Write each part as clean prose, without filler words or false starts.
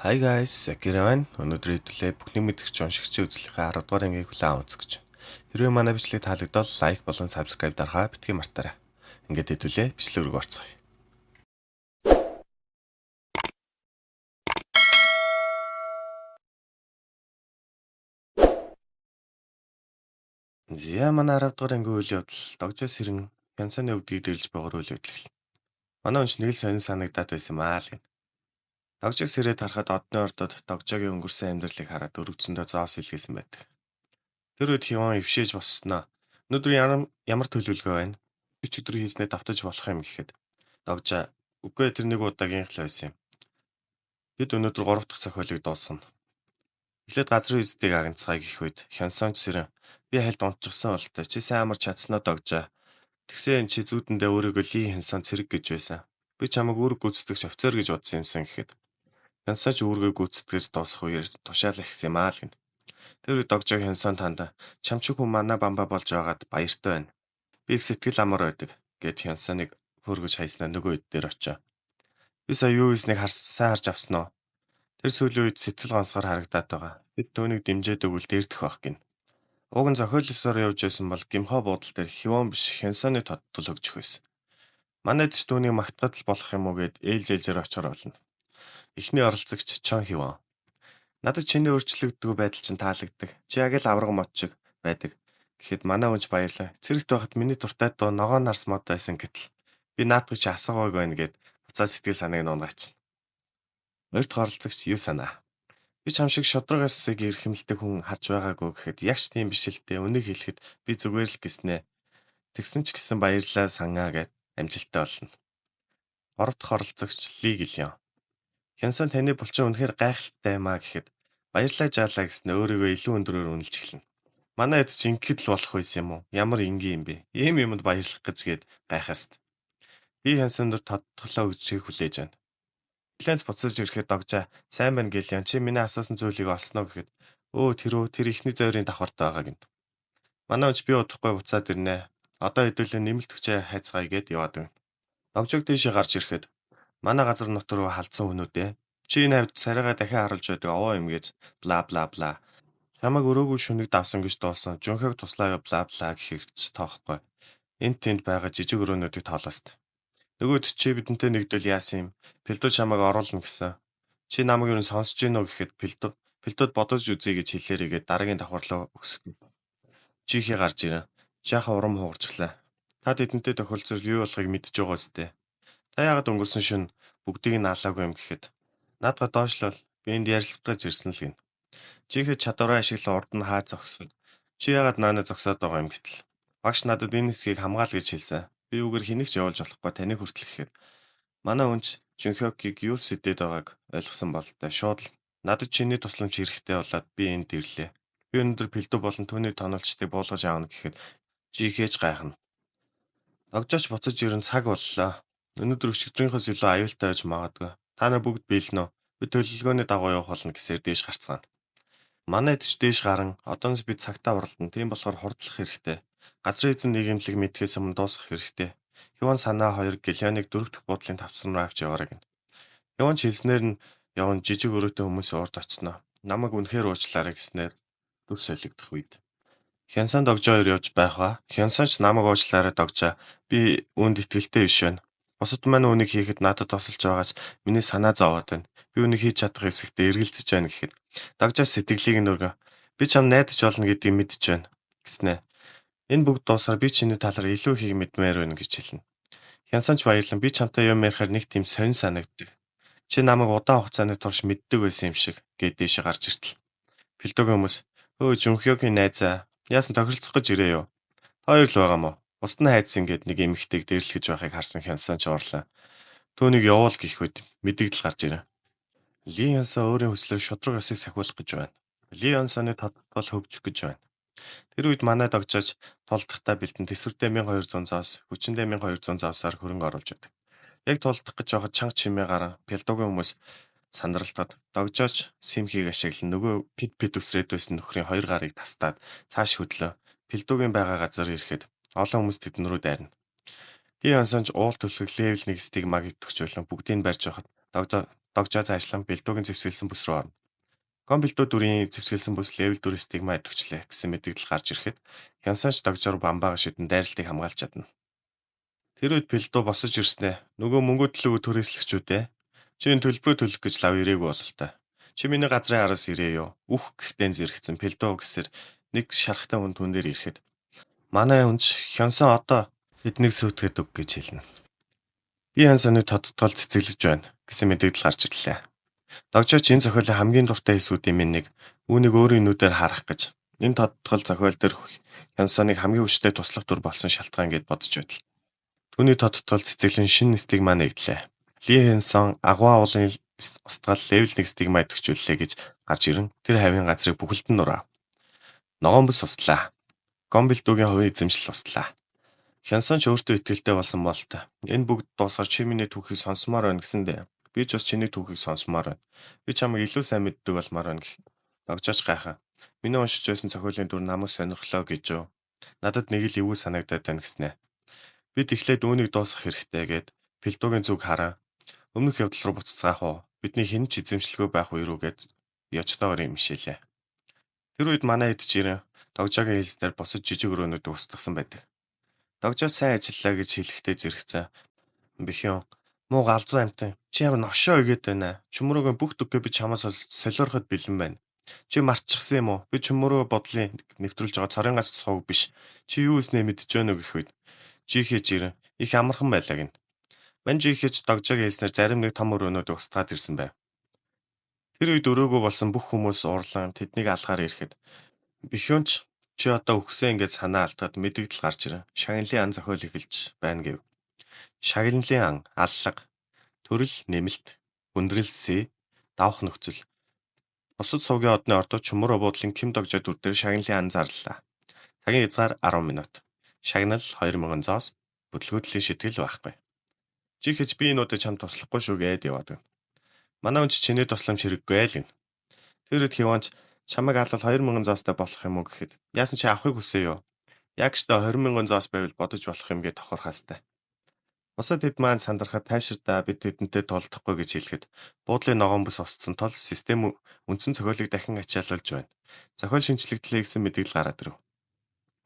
Hi guys, Akira байна. Өнөөдөр хэдүүлээ бүхний мэдгч уншигчийн үзлийнхээ 10 дугаар ангийг хүлээн үзэж гэж. Хэрвээ манай бичлэг таалагдвал лайк болон subscribe дарахаа битгий мартаарай. Ингээд хэдүүлээ бичлэг рүү орцгоё. За манай 10 дугаар ангийн үйл явдал догжоос хэрэн Янсаны өвдгийг дэрлж байгаар үйл явдал эхэлнэ. Манай өнч нэг л сонин санагдаад байсан юм аа л гэнэ. Догжог сэрээд харахад одны ордод догжогийн өнгөрсөн амьдралыг хараад өргөцөндөө зоос илгээсэн байдаг. Тэр үед Хивон эвшээж боссноо. Өнөөдөр ямар төлөвлөгөө байна? Би ч өдөр хийснээ давтаж болох юм гэхэд догжоо үгүй тэр нэг удаагийн л байсан юм. Бид өнөөдөр 3 дахь зохиолыг дуусгана. Эхлээд газрын эздийг агнацгаая гэх үед Хянсонч сэрэн би хальт унтчихсан болтой. Чи сайн амар чадснаа догжоо. Тэгсэн чи зүүдэндээ өөрийгөө Ли Хянсон цэрэг гэж байсан. Би чамайг үүрэг гүйцэтгэгч офицер гэж бодсон юмсан гэхэд Хянсонч үүргээ гүйцэтгэж дуусах үеэр тушаал ахисан юм аа л гэнэ. Тэр үед догжоо Хянсон танд чам чи хүн манай бамба болж байгаад баяртай байна. Би их сэтгэл амар байдаг гэд Хянсоныг хөөргөж хайснаа нөгөө хэд дээр очив. Би сая юу хийснийг сайн харж авсан уу? Тэр сүүлийн үед сэтгэл гонсгоор харагдаад байгаа. Бид түүнийг дэмжиж өгвөл дээрдэх байх гэнэ. Уг нь зохиол ёсоор явж байсан бол Гимхо буудал дээр Хивон биш Хянсоны тодтол өгчих байсан. Манайд ч түүнийг магтахад л болох юм уу гэд ээлж ээлжээр очихор болно. Эхний оролцогч Чон Хивон. Надад чиний өөрчлөгддөггүй байдал чинь таалагддаг. Чи яг л авраг мод шиг байдаг. Гэхэд манай хүнч баярлаа. Цэрэгт байхад миний дуртай дуу ногоон нарс мод байсан гэтэл би наадах чи асуугааг байна гэд буцаа сэтгэл санааг нунгаачихна. Хоёр дахь оролцогч юу санаа. Би чам шиг шудраг ёсыг эрхэмлдэг хүн харж байгаагүй гэхэд яг ч тийм биш л дээ. Үнийг хэлэхэд би зүгээр л гэснэ. Тэгсэн ч гэсэн баярлалаа санаа гэд амжилттай болно. Гурав дахь оролцогч Ли Гэлион. Хянсан таны булчин үнэхээр гайхалтай юм а гэхэд баярлалаа жаалаа гэснэ өөрийгөө илүү өндөрөөр үнэлж эхэлнэ. Манай эд чи ингэхэд л болох байсан юм уу? Ямар энгийн юм бэ? Ийм юмд баярлах гэж гээд гайхаст. Би Хянсан дөр тодтголоо өгчийг хүлээж байна. Гэлэнц буцаж ирэхэд догжаа сайн байна Гэлион чи миний асуусан зүйлийг олсноо гэхэд өө тэр үү тэр ихний зойрын давхарт байгаа гэнэ. Манай өнч би удахгүй буцаад ирнэ. Одоо хэдүүлээ нэмэлт хүчээ хайцгаая гэд яваад байна. Догжог дээшээ гарч ирэхэд манай газар нут руу халдсан хүмүүдээ. Чи энэ хавьд царайгаа дахин харуулж байдаг овоо юм гэж бла бла бла. Чамайг өрөөгүй шүнийг давсан гэж дуусан. Жунхаг туслаа бла бла гэхийг ч тоохгүй. Энд тэнд байгаа жижиг өрөөнүүдийг тоолост. Нөгөөд чи бидэнтэй нэгдвэл яасан юм? Пэлдүү чамайг оруулна гэсэн. Чи намайг юу н сонсож гин үү гэхэд пэлдүүд бодож үзье гэж хэлээрийгээд дараагийн давхар руу өксөх. Чихээ гарч ирэн. Жаахан урам хугарчлаа. Та тэдэнтэй тохиолдсон юу болохыг мэдж байгаа үстэй. Та яагаад өнгөрсөн шөнө бүгдийг нь алаагүй юм гэхэд наадгаа доошлол би энд ярилцах гэж ирсэн л гин. Чихээ чадвараа ашиглан урд нь хаа зогсоод чи яагаад наана зогсоод байгаа юм гэтэл багш надад энэ хэсгийг хамгаал гэж хэлсэн. Би үүгээр хэнийг ч явуулж болохгүй таныг хүртэл гэхэд манай үнч Жунхёкийг юу сэдэд байгааг ойлгосон бололтой шууд л надад чиний тусламж хэрэгтэй болоод би энд ирлээ. Би өнөөдөр Пэлдүү болон түүний тоноолчдыг буулгаж аавна гэхэд жихээж гайхна. Догжооч буцаж ирэн цаг боллоо. Өнөөдөр өчигдрийнхөөс илүү аюултай байж магадгүй. Та нар бүгд биелнэ үү? Би төлөвлөгөөний дагуу явах болно гэсээр дээш гарцгаана. Манай эд ч дээш гарan одооноос би цагтаа уралдана. Тийм болохоор хурдлах хэрэгтэй. Газрын эзэн нийгэмлэг мэдхээс өмнө дуусгах хэрэгтэй. Хивон санаа хоёр Гэлионыг дөрөв дэх буудлын тавцан руу авч яваарай гэнэ. Хивон ч хэлснээр нь яван жижиг өрөөтэй хүмүүсийн урд очсноо. Намайг үнэхээр уучлаарай гэснээр дүр солигдох үед. Хянсан догжоо хоёр явж байх ба. Хянсан ч намайг уучлаарай догжоо. Би үүнд итгэлтэй биш байна. Бусад маань үүнийг хийхэд надад тусалж байгаас миний санаа зовоод байна. Би үүнийг хийж чадах хэсэгтээ эргэлзэж байна гэхэд догжоо сэтгэлийг нь өргөн. Би чам найдаж болно гэдгийг мэдэж байна гэснэ. Энэ бүгд дуусаар би чиний талаар илүү ихийг мэдмээр байна гэж хэлнэ. Хянсан ч баярлан би чамтай юм ярихаар нэг тийм сонин санагддаг. Чи намайг удаан хугацааны турш мэддэг байсан юм шиг гэд дээшээ гарч иртэл. Пэлдүүгийн хүмүүс өө Жунхёкийн найзаа яасан тохиролцох гэж ирээ юу? Та хоёр л байгаа мó? Бусд нь хайцсан гэд нэг эмэгтэйг дээрлэхэж байхыг харсан Хянсан ч уурлаа. Түүнийг явуул гэх үед мэдэгдэл гарч ирэн. Ли Хянсан өөрийн хүслээр шудраг ёсыг сахиулах гэж байна. Ли Хянсаны тодтол хөгжих гэж байна. Тэр үед манай догжооч тулдахдаа бэлдэн төсвөрдөө 1200 зоос, хүчиндээ 1200 зоосоор хөрөнгө оруулж байдаг. Яг тулдах гэж байхад чанга чимээ гарan Пэлдүүгийн хүмүүс сандралтад догжооч симхийг ашиглан нөгөө пид пид үсрээд байсан нөхрийн хоёр гарыг тастаад цааш хөдлөө. Пэлдүүгийн байгаа газар ирэхэд олон хүмүүс тэдэн рүү дайрна. Би Хянсан ч уул түлхэг левел 1 стигмаг идэвхжүүлэн бүгдийг барьж байхад Догжоо заашлан Пэлдүүгийн зэвсгэлсэн бүс рүү орно. Гомбэлдүү дүрийн зэвсгэлсэн бүс level 4 стигма идэвхжлээ гэсэн мэдээлэл гарч ирэхэд Хянсанч догжоор бамбаага шидэн дайралтыг хамгаалж чадна. Тэр үед Пэлдүү босож ирснээ нөгөө мөнгө төлөөгөө түрээслэгчүүдээ чи энэ төлбөрөө төлөх гэж лав ирээгүй бололтой. Чи миний газрын араас ирээ юу? Үх гэхтэн зэрэгцэн Пэлдүү гэсэр нэг шарахтай хүн түн дээр ирэхэд манай хүнч Хянсан одоо тэднийг сүйтгээд өг гэж хэлнэ. Би Хянсаны тодтол цэцэглэж байна гэсэн мэдээлэл гарч ирлээ. Догжооч энэ зохиолын хамгийн дуртай хэсгүүдийн минь нэг үүнийг өөрийн нүдээр харах гэж энэ тодтгол зохиол дээр Хянсоныг хамгийн хүчтэй туслах дүр болсон шалтгаан гэд бодож байдал. Түүний тодтгол цэцэглэн шинэ стигма нэгдлээ. Ли Хянсон агуа уулын устгал level 1 стигма идэвхжүүллээ гэж гарч ирэн тэр хавийн газрыг бүхэлд нь нурав. Ногоон бүс услаа. Гомбэлдүүгийн хувийн эзэмшил услаа. Хянсон ч өөртөө итгэлтэй болсон болтой. Энэ бүгд дуусгаар чи миний түүхийг сонсомоор байна гэсэндээ би ч бас чиний түүхийг сонсомоор байна. Би чамайг илүү сайн мэддэг болмоор байна гэх. Догжооч гайхан. Миний уншиж байсан зохиолын дүр намайг сонирхлоо гэж юу. Надад нэг л эвгүй санагдаад байна гэснэ. Бид эхлээд үүнийг дуусгах хэрэгтэй гэд Пэлдүүгийн зүг харан өмнөх явдал руу буцацгаах уу? Бидний хэн ч эзэмшлэгүй байх үе рүү гэд ёчтойгоор юм шилээ. Тэр үед манай хэд ч ирэн Догжоогийн хэлснээр бусад жижиг өрөөнүүд устгасан байдаг. Догжоо сайн ажиллаа гэж хэлэхдээ зэрэгцэн. Бэхэн муу галзуу амтан чи ямар новшоо игээд байна. Чөмрөөгөө бүх дүггээ би чамаас солиороход бэлэн байна. Чи мартчихсан юм уу? Би чөмрөө бодлын нэвтрүүлж байгаа цорын гац сувг биш. Чи юу хийснээ мэдэж байна уу гэх үед жихэж ирэн их амархан байлаа гин. Ман жихэж Догжоогийн хэлснээр зарим нэг том өрөөнүүд устгаад ирсэн байв. Тэр үед өрөөгөө болсон бүх хүмүүс уурлан тэднийг алгаар ирэхэд Бэхүнч чи одоо үхсэн ингээд санаа алдаад мэдэгдэл гарч ирэн шагналын ан зохиол эхэлж байна гэв. Шагналын ан аллага, төрөл нэмэлт, хүндрэл С, давх нөхцөл. Бусад сувгийн одны ордоо Чөмөр буудлын Ким Догжоо дүр дээр шагналын ан зарлалаа. Цагийн хязгаар 10 минут. Шагнал 2000 зоос, бүтлгүүтлийн шитгэл байхгүй. Жихэж би энэ удаа чам туслахгүй шүү гээд яваад байна. Манай хүн чи чиний тусламж хэрэггүй л гин. Тэр үед Хиванч чамайг алвал 2000 зоостой болох юм уу гэхэд яасан чи авахыг хүсээ юу? Яг ч та 20,000 зоос байвал бодож болох юм гэж тохирхаастай. Бусад хэд маань сандрахад тайвширдаа бид тэдэнтэй тулдахгүй гэж хэлэхэд буудлын ногоон бүс устсан тул систем үндсэн зохиолыг дахин ачаалуулж байна. Зохиол шинжлэгдлээ гэсэн мэдээлэл гараад ирэв.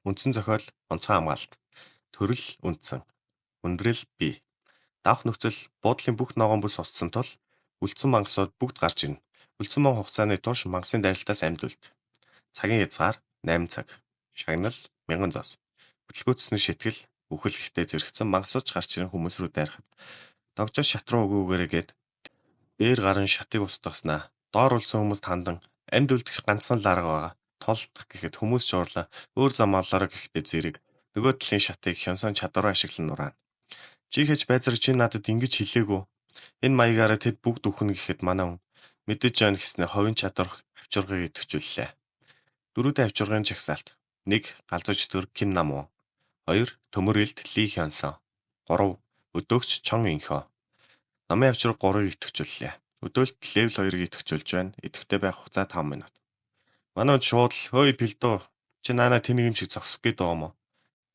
Үндсэн зохиол онцгой хамгаалалт. Төрөл үндсэн. Хүндрэл бий. Давх нөхцөл буудлын бүх ногоон бүс устсан тул үлдсэн мангасууд бүгд гарч ирнэ. Үлдсэн мөн хугацааны турш мангасын дайралтаас амьд үлд. Цагийн хязгаар 8 цаг. Шагнал 1000 зоос. Бүтлгүүцсний шитгэл үхэл ихтэй зэрэгцэн мангасууч гарч ирэн хүмүүс рүү дайрахад догжоо шат руу өгөөгээрэй гэд дээр гарan шатыг устгаснаа. Доор үлдсэн хүмүүст хандан амьд үлдэх ганцхан л арга байгаа. Тулдах гэхэд хүмүүс ч уурлаа. Өөр зам олоорой гэхдээ зэрэг нөгөө талын шатыг Хянсон чадвараа ашиглан нураана. Жихэж байзар чи надад ингэж хэлээгүй. Энэ маягаараа тэд бүгд үхнэ гэхэд манай хүн мэдэж байна гэснээр хувийн чадвар авчиргыг идэвхжүүллээ. Дөрүүдийн авчиргын жагсаалт. 1. Галзуу чөтгөр Ким Нам уу. 2. Төмөр илт Ли Хёнсон. 3. Өдөөгч Чон Инхо. Номын авчирга 3-ыг идэвхжүүллээ. Өдөөлт level 2-ыг идэвхжүүлж байна. Идэвхтэй байх хугацаа 5 минут. Манай хүн шууд л хөөе Пэлдүү чи наана тэнийг юм шиг зогсох гээд байгаа юм уу?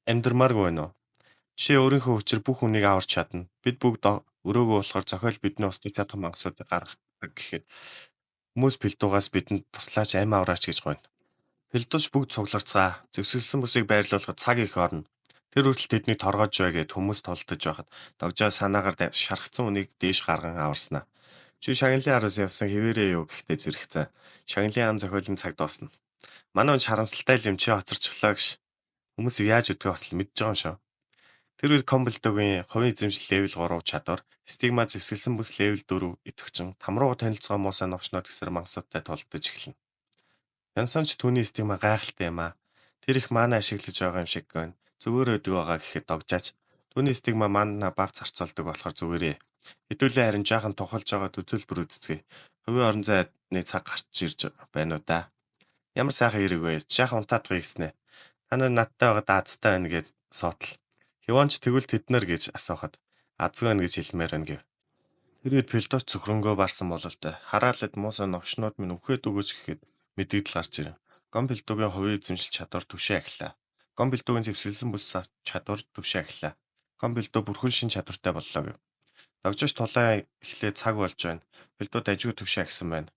Амьдрмааргүй байна уу? Чи өөрийнхөө хүчээр бүх хүнийг аварч чадна. Бид бүгд өрөөгөө болохоор зохиол бидний устгах чадах мангасуудыг гаргах гэхэд хүмүүс Пэлдүүгаас бидэнд туслаач амь авраач гэж гойно. Пэлдүүч бүгд цугларцгаа. Зэвсгэлсэн бүсийг байрлуулахад цаг их орно. Тэр хүртэл тэднийг торгоож бай гэд хүмүүс тулдаж байхад догжоо санаагаар шархацсан үнийг дээш гарган аварснаа. Чи шагналын араас явсан хэвээрээ юу гэхдээ зэрэгцэн. Шагналын ан зохиолын цаг дуусна. Манай хүн харамсалтай л юм чи хоцорчлоо гэж. Хүмүүсийг яаж өдгөө бас л мэдж байгаа юм шүү. Тэр үед Комбэлдогийн хувийн эзэмшил level 3 чадвар, стигма зэвсгэлсэн бүс level 4 идэвхжин там руу танилцгаа муусаа новшноод гэсэр мангасуудтай тулдаж эхэлнэ. Янсан ч түүний стигма гайхалтай юм аа. Тэр их маана ашиглаж байгаа юм шиг байна. Зүгээр өдөг байгаа гэхэд догжаач. Түүний стигма маана баг зарцуулдаг болохоор зүгээрээ. Хэдүүлээ харин жаахан тухалж байгаа төлбөр үзцгээе. Хувийн орон зайны цаг гарч ирж байна уу да. Ямар сайхан хэрэг вэ? Жаахан унтаадгыг гэснэ. Та нар надтай байгаад азтай байна гэж суутал. Хивонч тэгвэл тэд нар гэж асуухад азгүй байна гэж хэлмээр байна гэв. Тэр үед Пелдоч цөхрөнгөө барсан бололтой. Хараалад мууса новшнууд минь үхээд өгөөч гэхэд мэдэгдэл гарч ирэв. Гомбэлдүүгийн хувийн эзэмшил чадвар түвшээ ахлаа. Гомбэлдүүгийн зэвсгэлсэн бүс чадвар түвшээ ахлаа. Гомбэлдүү бүрхэн шин чадвартай боллоо гэв. Догжооч тулаан эхлээ цаг болж байна. Пилдууд ажгүй төвшөө агсан байна.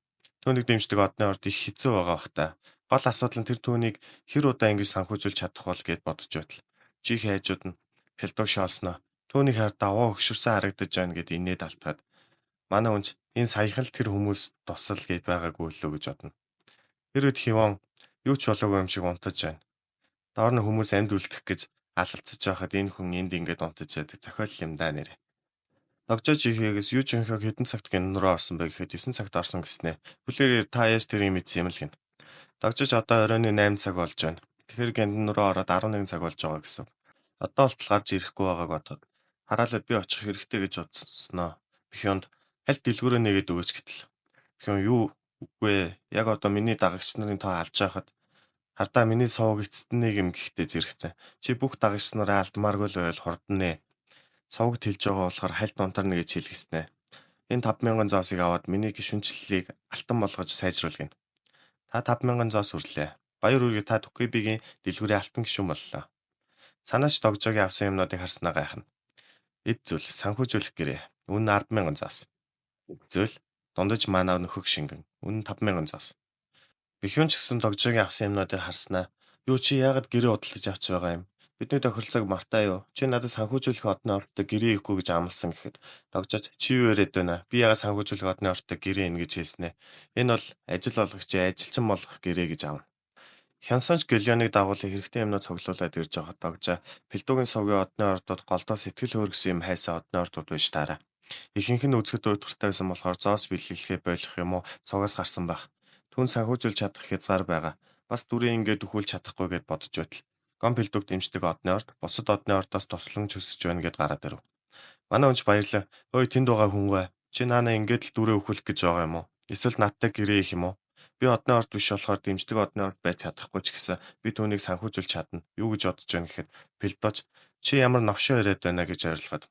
Түүнийг дэмждэг одны орд их хэцүү байгаа бах та. Гол асуудал нь тэр түүнийг хэр удаа ингэж санхүүжүүлж чадах бол гэд бодож байтал. Жихээ хажууд нь Пилдууг шоолсноо. Түүнийг хар даваа хөшөрсөн харагдаж байна гэд инээд алтгаад. Манай хүнч энэ саяхан л тэр хүмүүс тусал гэд байгаагүй лөө гэж бодно. Тэр үед Хивон юу ч болоогүй юм шиг унтаж байна. Доор нь хүмүүс амьд үлдэх гэж алалцаж байхад энэ хүн энд ингээд унтаж байдаг зохиол юм да нэрэ. Догжоо жихээс юу жинхэг хэдэн цагт кинон руу орсон бэ гэхэд 9 цагт орсон гэснэ. Хүлээрээ та яаж тэрийг мэдсэн юм л гин. Догжож одоо оройн 8 цаг болж байна. Тэгэхээр кинон руу ороод 11 цаг болж байгаа гэсэн. Одоо болтол гарч ирэхгүй байгааг бодоход хараалаад би очих хэрэгтэй гэж бодсноо. Бихёнд аль дэлгүүрээ нэгээд өгөөч гэтэл. Бихён юу үгүй ээ. Яг одоо миний дагагч нарын тоо алж байхад хардаа миний сувг эцэст нь нэг юм гэхдээ зэрэгцэн. Чи бүх дагагч нараа алдмааргүй л байвал хурдан нэ. Сувгт хэлж байгаа болохоор хальт унтарна гэж хэлгэснэ. Энэ 5000 зоосыг аваад миний гишүүнчлэлийг алтан болгож сайжруулна гин. Та 5000 зоос үрлээ. Баяр хүргэе, та Түкэбигийн дэлгүүрийн алтан гишүүн боллоо. Санаач Догжоогийн авсан юмнуудыг харснаа гайхна. Эд зүйл санхүүжүүлэх гэрээ. Үнэ 10,000 зоос. Эд зүйл дундаж манаа нөхөх шингэн. Үнэ 5,000 зоос. Бэхүн ч гэсэн Догжоогийн авсан юмнуудыг харснаа. Юу чи яагаад гэрээ худалдаж авч байгаа юм? Бидний тохиролцоог мартаа юу? Чи надад санхүүжүүлэх одны ордтой гэрээ ихгүй гэж амласан гэхэд Догжооч чи юу яриад байна? Би яагаад санхүүжүүлэх одны ордтой гэрээ ин гэж хэлснэ. Энэ бол ажил олгогч ажилчин болгох гэрээ гэж авна. Хянсонч Гэлионыг дагуулan хэрэгтэй юмнууд цуглуулад ирж байхад Догжоо Пилдугийн сувгийн одны ордууд голдоо сэтгэл хөөргсөн юм хайсан одны ордууд байж таараа. Ихэнх нь үзэхэд уйтгартай байсан болохоор зоос бэлгэлэхээ болох юм уу цугаас гарсан байх. Түн санхүүжүүлж чадах хязгаар байгаа. Бас дүрээ ингээд өхүүлж чадахгүй гэд бодож байтал. Гом Пилдуг дэмждэг одны орд бусад одны ордоос тусламж хүсэж байна гэд гараад ирэв. Манай хүнч баярлаа. Ой тэнд байгаа хүнгүй. Чи наана ингээд л дүрээ өхүүлэх гэж байгаа юм уу? Эсвэл надтай гэрээ их юм уу? Би одны орд биш болохоор дэмждэг одны орд байж чадахгүй ч гэсэн би түүнийг санхүүжүүлж чадна. Юу гэж бодож байна гэхэд Пилдооч чи ямар новшоо яриад байна гэж ойрлоход.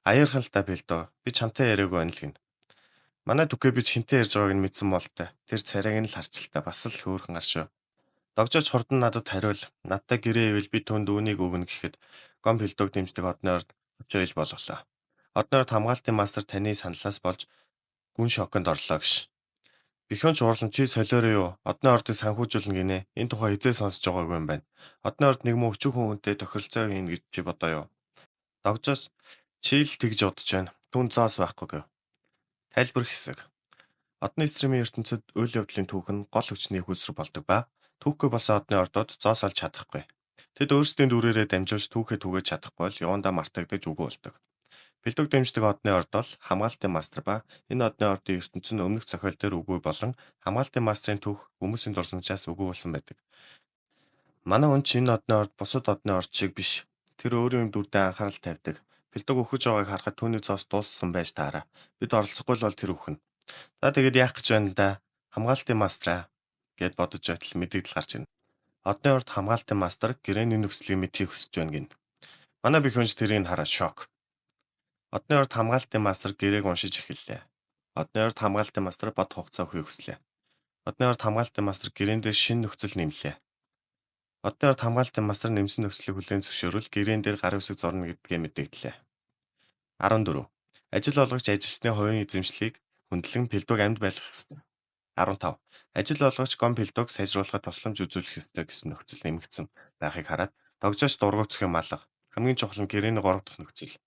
Аяархан л та Пилдоо. Би чамтай яриаг байна л гин. Манай түкээ би шинтэй ярьж байгааг нь мэдсэн болтой. Тэр царайг нь л харчлаа. Бас л хөөрхөн гаршуу. Догжооч хурдан надад хариул. Надтай гэрээ ивэл би түнд үүнийг өгнө гэхэд Гом Пилдууг дэмждэг одны орд очоо ил болголоо. Одны орд хамгаалтын мастер таны саналаас болж гүн шоконд орлоо гэж. Бэхүнч уурлан чи солиороо юу? Одны ордыг санхүүжүүлнэ гинэ. Энэ тухай хизээ сонсож байгаагүй юм байна. Одны орд нэг мөн өчүүхэн хүнтэй тохиролцоо хийнэ гэж чи бодоо юу? Догжооч чи л тэгж бодож байна. Түн зоос байхгүй гэв. Тайлбар хэсэг. Одны стримийн ертөнцид үйл явдлын түүх нь гол хүчний хөлсөр болдог ба түүхгүй болсон одны ордууд зоос олж чадахгүй. Тэд өөрсдийн дүрээрээ дамжуулж түүхээ түгээж чадахгүй бол явандаа мартагдаж үгүй болдог. Пилдуг дэмждэг одны орд бол хамгаалтын мастер ба энэ одны ордын ертөнц нь өмнөх зохиол дээр үгүй болон хамгаалтын мастрын түүх хүмүүсийн дурсамжаас үгүй болсон байдаг. Манай хүн ч энэ одны орд бусад одны орд шиг биш. Тэр өөрийн дүрдээ анхаарал тавьдаг. Пилдуг өөхөж байгааг харахад түүний зоос дууссан байж таараа. Бид оролцохгүй л бол тэр өөхнө. За тэгээд яах гэж байна да? Хамгаалтын мастраа гэд бодож байтал мэдэгдэл гарч ирнэ. Одны орд хамгаалтын мастер гэрээний нөхцөлийг мэдхийг хүсэж байна гин. Манай бихүнч тэрийг хараад шок. Одны орд хамгаалтын мастер гэрээг уншиж эхэллээ. Одны орд хамгаалтын мастер бодох хугацаа өгөхийг хүслээ. Одны орд хамгаалтын мастер гэрээн дээр шинэ нөхцөл нэмлээ. Одны орд хамгаалтын мастер нэмсэн нөхцөлийг хүлээн зөвшөөрвөл гэрээн дээр гар үсэг зурна гэдгээ мэдэгдлээ. 14. Ажил олгогч ажилчны хувийн эзэмшлийг хүндлэн Пилдуг амьд байлгах ёстой. 15. Ажил олгогч Гом Пилдуг сайжруулахад тусламж үзүүлэх ёстой гэсэн нөхцөл нэмэгдсэн байхыг хараад Догжооч дургуутсах юм алга. Хамгийн чухал нь гэрээний 3 дахь нөхцөл.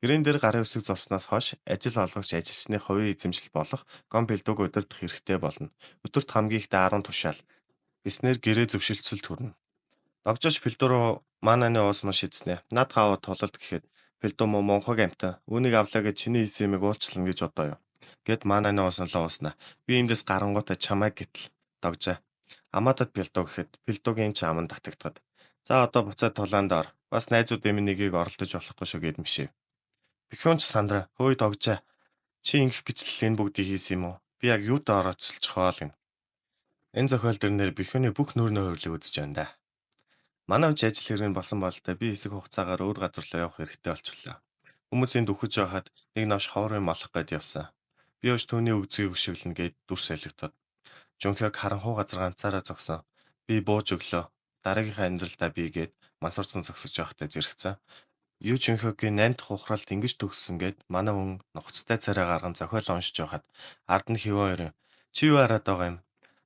Гэрээн дээр гарын үсэг зурснаас хойш ажил олгогч ажилчны хувийн эзэмшил болох Гом Пилдуг удирдах хэрэгтэй болно. Өдөрт хамгийн ихдээ 10 тушаал. Гэснээр гэрээ зөвшөлтсөлд хүрнэ. Догжооч Пилдуу руу маананы уус мөн шидснэ. Над хааваа тулалд гэхэд Пилдуу мөн мунхаг амтан. Үүнийг авлаа гэж чиний хийсэн юмыг уучлана гэж бодоо юу. Гэд маананы уус нь луусна. Би эндээс гарангуутаа чамайг гэтэл Догжоо. Амаатад Пилдуу гэхэд Пилдуугийн ч аман татагдаад. За одоо буцаад тулаанд ор. Бас найзуудын минь нэгийг оролдож болохгүй шүү гэд мшив. Бэхүнч сандраа хөөе Догжоо. Чи ингэх гэж л энэ бүгдийг хийсэн юм уу? Би яг юутай орооцолчих вэ гин. Энэ зохиол дэр нэр Бэхүний бүх нүүрний хувирлыг үзэж байна да. Манай хүч ажил хэрэг нь болсон бололтой би хэсэг хугацаагаар өөр газар руу явах хэрэгтэй болчихлоо. Хүмүүс энд үхэж байхад нэг новш ховор юм олох гээд явсан. Би өөш түүний өгзгийг өшөглөнө гээд дүр солигдоод. Жунхёг харанхуй газар ганцаараа зогсон. Би бууж өглөө. Дараагийнхаа амьдралдаа би гээд мансуурсан зогсож байхдаа зэрэгцэн. Ю Жинхёгийн 8 дахь ухралт ингэж төгссөн гээд манай хүн нухацтай царай гарган зохиол уншиж байхад ард нь Хевон ирэн "Чи юу хараад байгаа юм?"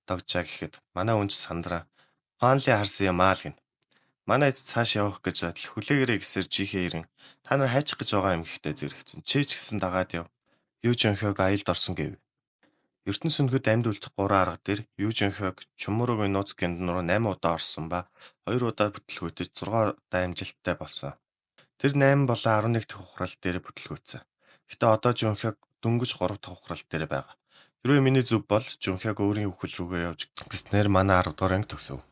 Догжаа гэхэд манай хүн ч сандраа "Фанли харсан юм аа" л гэнэ. Манай эз цааш явах гэж байтал хүлээгээрэй гэсээр Жихэ ирэн "Та нар хайчих гэж байгаа юм" гэхдээ зэрэгцэн. "Чи ч гэсэн дагаад яв." Ю Жинхёг аялд орсон гэв. Ертөнц сөнөхөд амьд үлдэх гурван арга дээр Ю Жинхёг Чумуругийн нууц гэндан руу 8 удаа орсон ба 2 удаа бүтэлгүйтэж 6 удаа амжилттай болсон. Тэр 8 болон 11 дахь ухралт дээр бүтэлгүйтсэн. Гэхдээ одоо Жунхёг дөнгөж 3 дахь ухралт дээр байгаа. Хэрвээ миний зөв бол Жунхёг өөрийн үхэл рүүгээ явж гэснээр манай 10 дугаар анги төгсөв.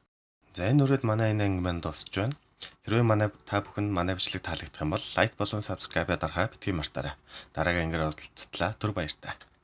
За, энэ үрээд манай энэ анги маань дуусч байна. Хэрвээ манай та бүхэн манай бичлэг таалагдах юм бол like болон subscribe дарахаа битгий мартаарай. Дараагийн ангиар уулзтлаа. Түр баяртай.